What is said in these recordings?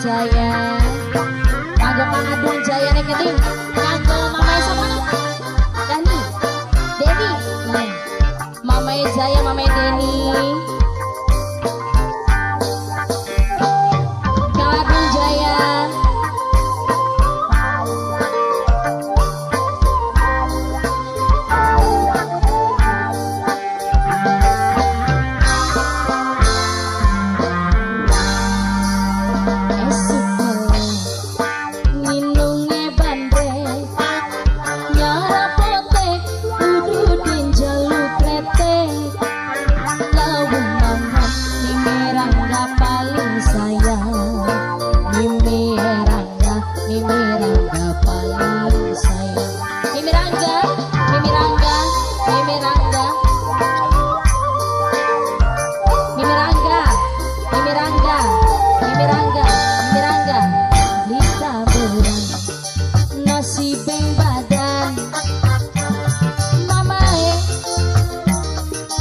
Jaya. Kanggo Kang Adung Jaya nek keting. Kanggo Mama sapa no? Dani. Deni. Nah. Mama Jaya, Mama Deni. Kang Adung Jaya. Esuk minunge bandre nyarapote kudu dinjaluk kretek lawuh mangan Mimi Rangga paling sayang, Mimi Rangga, Mimi Rangga paling sayang, Mimi Rangga, Mimi Rangga, Mimi Rangga, Mimi Rangga, Mimi Rangga, Mimi Rangga, Mimi Rangga. Lita berang nasi beng badan mamae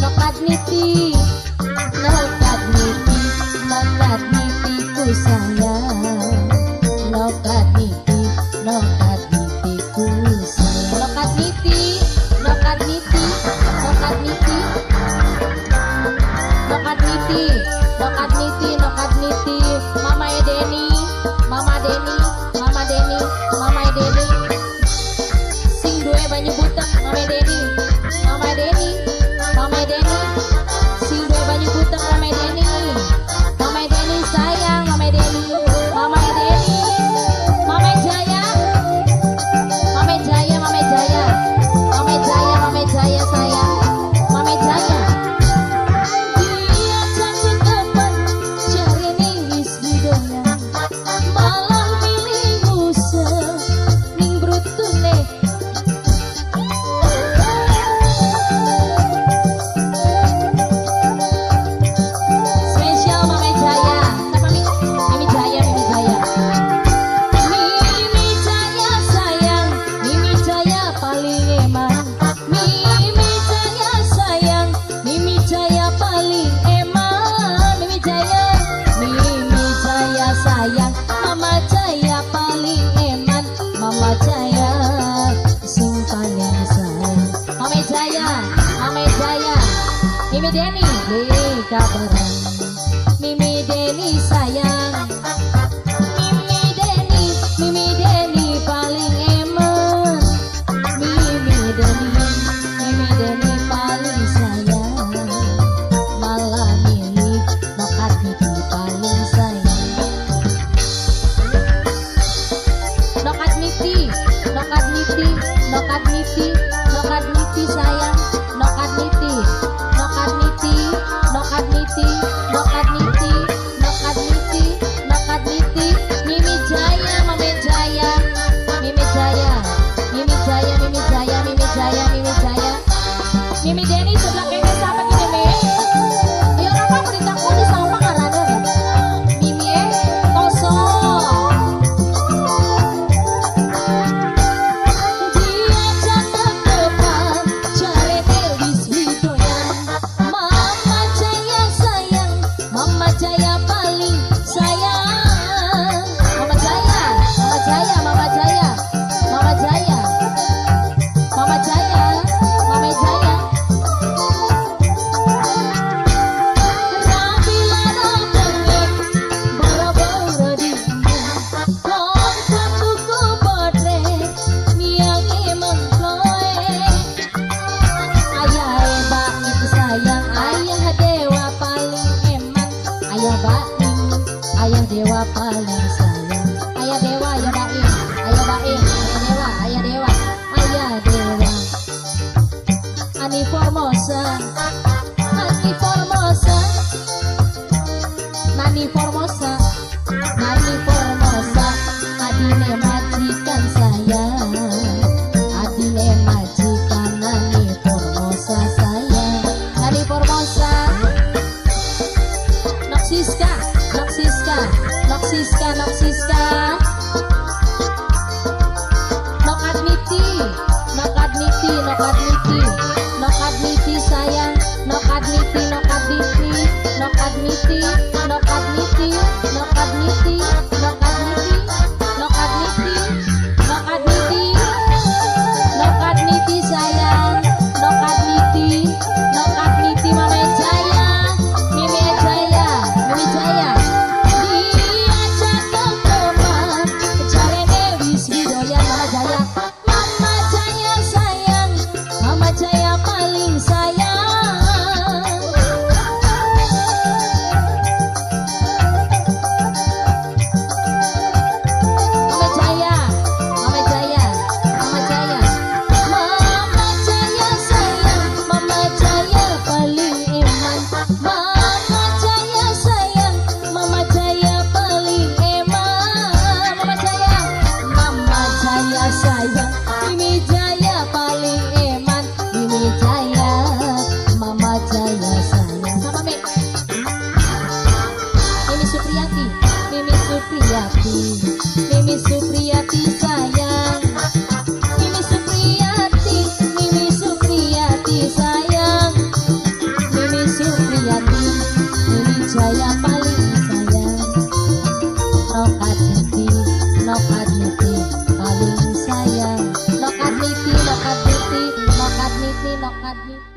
nokat niti, nokat niti, nokat niti ku sayang, nokat niti, nokat niti ku sayang, nokat niti, nokat niti, nokat niti, nokat niti, nokat niti, nokat niti. Mama Deni, Mama Deni, Mama Deni, Mama Deni sing duwe banyu butek. Mama Deni, Mama Deni, Mama Deni sing duwe banyu butek. Mama Deni, Mama Deni sayang, Mama Deni, Mama Deni, Mama Jaya, Mama Jaya, Mama Jaya, Mama Jaya, Mama Jaya sayang, Mama Jaya. Dia cantik kapan jarene wis didoyan, malah milih nguse ning brutune. Spesial Mama Jaya. Siapa Mi? Mimi Jaya, Mimi Jaya. Mimi Jaya sayang, Mimi Jaya paling eman. Mimi Jaya sayang, Mimi Jaya paling eman. Mimi Jaya, Mimi Jaya sayang, Mama Jaya paling eman. Mama Jaya sing paling sayang. Mama Jaya, Mama Jaya. Mimi Deni, kabaran. Mimi Deni sayang, Mimi Deni, Mimi Deni paling eman. Mimi Deni, Mimi Deni paling sayang, malah milih nokat niti paling sayang. Nokat niti, nokat niti, nokat niti, nokat niti sayang, nokat niti, nokat niti, nokat niti, nokat niti, nokat niti, nokat niti. Mimi Jaya, Mame Jaya, Mimi Jaya, Mimi Jaya, Mimi Jaya, Mimi Jaya, Mimi Jaya. Mimi Deni sebelah kene siapa gini Mi? Ya ora apa ditakoni sapa ngarane. Mimi Toso. Dia cakep depan, jarene wis widoyan. Mama Jaya sayang, Mama Jaya paling sayang. Mama Jaya, Mama Jaya, Mama Jaya, Mama Jaya, Mama Jaya, Mama Jaya. Supriyati, Mimi Supriyati, Mimi Supriyati sayang. Mimi Supriyati, Mimi Supriyati sayang. Mimi Supriyati, Mimi Jaya paling sayang. Nokadniti, Nokadniti paling sayang. Nokadniti, Nokadniti, Nokadniti, Nokadniti.